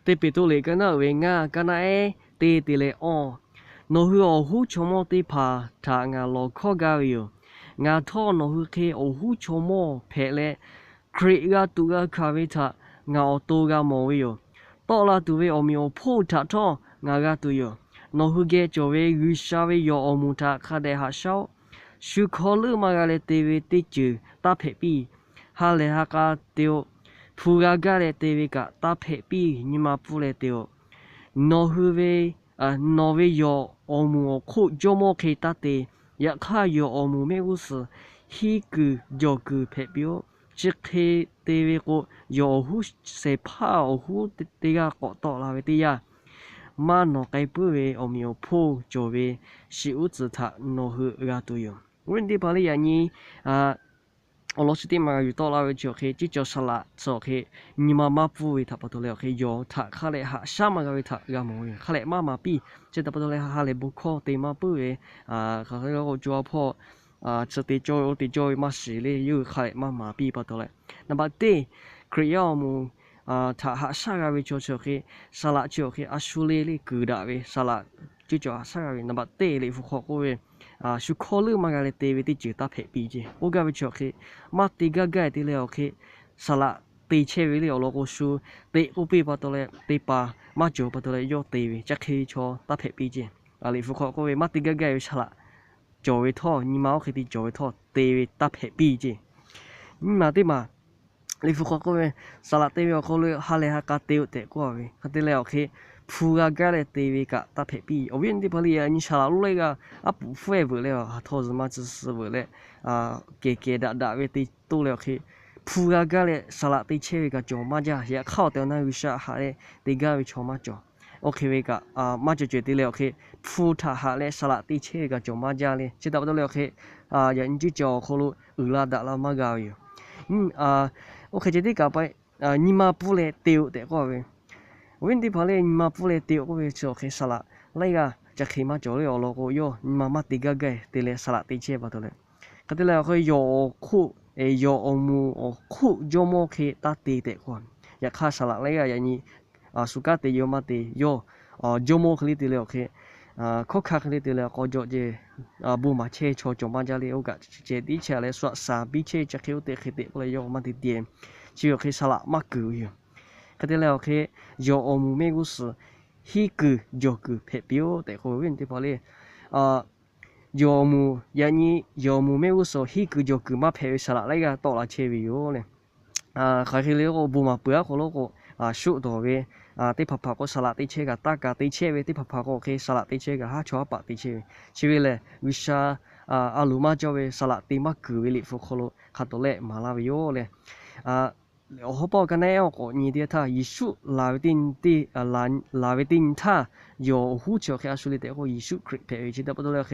Teˇ Peˍtruˆ liꞈ ka naˆ uiˍ ve ngaˇ, ka naˆ ehˉ teˇ te leh awˇ. Nawˬ hui awˬ hoˉ chaw mawˇ teˇ hpaˍ htaꞈ ngaˬ lawˬ hkawˇ gaˇ ve yoˬ. Ngaˬ htawˇ nawˬ hui hk'e awˬ hoˉ chaw mawˇ hpehꞈ leh, Hkriꞈ g'a tuꞈ g'a hkanˍ ve htaꞈ ngaˬ awˬ to g'a mawˬ ve yoˬ. Tawˆ la tuˬ ve awˬ meꞈ awˬ hponˇ htaꞈ htawˇ ngaˬ g'a tuˬ yoˬ. Nawˬ hui geh cawˬ ve G'uiˬsha ve yawˬ awˬ moˍ htaꞈ hk'a dehꞈ haꞈ shaˉ-oˆ. Shu hkawˇ leuˆ maˇ g'a leh te ve teˇ ceuˬ taˇ hpehꞈ piˇ. Ha lehˬ ha k'a te-o. Hpu g'a gaˇ leh te ve kaꞈ taˇ hpehꞈ piˇ. Nyi ma pfuhˇ leh te-o. Nawˬ hui ve, nawˬ ve yawˬ awˬ moˍ awˬ hk'oˆ jawˇmawˇ hk'e taˇ te. Yaꞈ hk'aˇ, yawˬ awˬ moˍ mehˆ g'uˇ suhˍ hiˇ kuiˬ jawˬ kuiˬ hpehꞈ piˇ-oˆ. Chi hk'e te ve k'o, yawˬ awˬ hoˉ shehˍ hpaˇ awˬ hoˉ teˇ g'aˇ k'awꞈ tawˆ la ve teˇ yanˇ, maˇ nawˬ k'ai puiˉ ve awˬ meꞈ awˬ hponˇ cawˬ ve shiˍ uˉ tcuhˍ htaꞈ nawˬ hui g'a tuˬ yoˬ. Awˬ viˉ teˇ hpaˍ lehˬ, yaꞈ nyi awˬ lawn chi teˇ maˬ g'a yuˬ tawˆ la ve chi awˬ hk'e, ciˉ cawˬ saˍ laꞈ chi awˬ hk'e nyi ma maˇ pfuhˇ ve htaꞈ pa taw leh awˬ hk'e, yawˬ htaꞈ hk'a lehˬ haꞈ shaˉ maˇ g'a ve htaꞈ g'a mawˬ ve, hk'a lehˬ maˇ maˍ piˇ. Chi htaꞈ pa taw leh ha lehˬ bon hkawˇ te maˇ puiˉ ve, hk'aˬ hk'e k'o co a hpawˇ chi te cawˇ ve oˇ te cawˇ ve maˇ shiˍ le, yawˇ hui hk'a lehˬ maˇ maˍ piˇ pa taw leh, naˍ baꞈ teˇ Hkriꞈ yaˇ awˬ moˍ htaꞈ haꞈ shaˉ g'a ve chaw chi awˬ hk'e, saˍ laꞈ chi awˬ hk'e a shu le le kuiˬ daꞈ ve saˍ laꞈ ciˉ cawˬ haꞈ shaˉ g'a ve, naˍ baꞈ teˇ liꞈ hpu hk'aw k'oˆ ve, shu hkawˇ leuˆ maˇ g'a leh te ve teˇ ceuˬ taˇ hpehꞈ piˇ ceˇ. Oˇ gaˇ ve chi awˬ hk'e, maˇ te gaˇ gaˇ te leh awˬ hk'e, saˍ laꞈ te chehˇ ve le awˬ lawn k'o, shu teꞈ k'oˆ piˇ pa taw leh te paˍ maˇ cawˬ pa taw leh yawˇ te ve chi hk'e ve chaw taˇ hpehꞈ piˇ ceˇ. Liꞈ hpu hk'aw k'oˆ ve, maˇ te gaˇ gaˇ ve saˍ laꞈ cawˬ ve htawˇ, nyi ma oˇ hk'e te cawˬ ve htawˇ te ve taˇ hpehꞈ piˇ ceˇ. Nyi ma teˇ maˬ Liꞈ hpu hk'aw k'oˆ ve, saˍ laꞈ te ve awˬ hk'aw lo ha lehˬ ha k'a te-o tehꞈ k'oˆ ve, hk'e te leh awˬ hk'e, hpu g'a gaˇ leh te ve kaꞈ taˇ hpehꞈ piˇ. Awˬ viˉ awˬ nyi teˇ hpaˍ lehˬ, yaꞈ nyi saˍ laꞈ lonˉ leh g'aˇ aˉ puˍ hpfuhˇ-ehˍ veuꞈ leh, ha htawˇ zuhꞈ ma tcuh suh veuꞈ leh, kehˬ kehˬ daꞈ daꞈ ve te toˇ leh awˬ hk'e, hpu g'a gaˇ leh saˍ laꞈ te chehˇ ve kaꞈ cawˬ maˇ jaˇ. Yaꞈ hk'aˇ awˬ tehˬ awˬ na G'uiˬsha haꞈ leh te gaˇ ve chaw maˇ cawˬ. Oˇ hk'e ve kaꞈ maˇ cawˬ cawˬ te leh awˬ hk'e, hpu htaꞈ haꞈ leh saˍ laꞈ te chehˇ ve kaꞈ cawˬ maˇ jaˇ le. Chi htaꞈ pa taw leh awˬ hk'e, yaꞈ nyi ciˉ cawˬ awˬ hk'aw lo uiˍ la daꞈ la maˇ g'a ve yoˬ. Oˇ hk'e ceh tiˉ kaꞈ pa, nyi ma pfuhˇ leh te-o tehꞈ k'oˆ ve, awˬ viˉ teˇ hpaˍ lehˬ, nyi ma pfuhˇ leh te-o k'oˆ ve chi awˬ hk'e, saˍ laꞈ laiˉ g'aˇ ca hk'e maˇ cawˬ le awˬ lawn k'o, yawˇ nyi ma maˇ te gaˇ gaˇ te leh saˍ laꞈ te chehˇ pa taw leh, hk'e te leh awˬ hk'e yawˬ awˬ hk'oˆ, yawˬ awˬ moˍ awˬ hk'oˆ jawˇmawˇ hk'e taˇ te tehꞈ k'oˆ. Yaꞈ hk'aˇ saˍ laꞈ laiˉ g'aˇ yaꞈ nyi shu kanˉ te yawˇ maˇ te, yawˇ jawˇmawˇ hk'e le te leh awˬ hk'e, hkawˉ hkanˇ hk'e le te leh awˬ k'aw jaw ceh bon maˍ chehˇ chaw cawˬ maˇ jaˇ le. Oˇ kaꞈ ceh tiˉ chehˇ leh shu aꞈ shaˍ biˇ chehˇ chi hk'e oˇ te hk'e tehꞈ k'oˆ leh yawˇ maˇ te te. Chi ve awˬ hk'e saˍ laꞈ maˇ kuiˬ ve yoˬ. Hk'e te leh awˬ hk'e, yawˬ awˬ moˍ mehˆ g'uˇ suhˍ hiˇ kuiˬ jawˬ kuiˬ hpehꞈ piˇ-oˆ tehꞈ k'oˆ ve, awˬ viˉ teˇ hpaˍ lehˬ, yawˬ awˬ moˍ yaꞈ nyi yawˬ awˬ moˍ mehˆ g'uˇ suhˍ hiˇ kuiˬ jawˬ kuiˬ maˇ hpehꞈ ve saˍ laꞈ laiˉ g'aˇ tawˆ la chehˇ ve yoˬ le. Hk'aˬ hk'e le k'o, bon maˍ peuˬ aˉ hk'aw lo k'o, shuˆ dawˬ ve teˇ hpaˍ hpaˍ k'o, saˍ laꞈ te chehˇ kaꞈ taˇ kaꞈ te chehˇ ve, teˇ hpaˍ hpaˍ k'o hk'e saˍ laꞈ te chehˇ kaꞈ haˉ chaw haˉ paˍ te chehˇ ve. Chi ve lehˬ, G'uiˬsha a loˍ maˇ cawˇ ve saˍ laꞈ te maˇ kuiˬ ve liꞈ hpu hk'aw lo hk'a tawˍ lehˆ maˍ laˇ ve yoˬ le. Awˬ ha pawˆ ka naˆ ehˉ awˬ k'awꞈ nyi teˇ htaˇ, Yeˍsuˆ laˬ ve teˇ nyi htaˇ, yawˬ awˬ huˉ chi awˬ hk'e a shu le tehꞈ k'o, Yeˍsuˆ Hkriꞈ hpehꞈ ve chi htaꞈ pa taw leh awˬ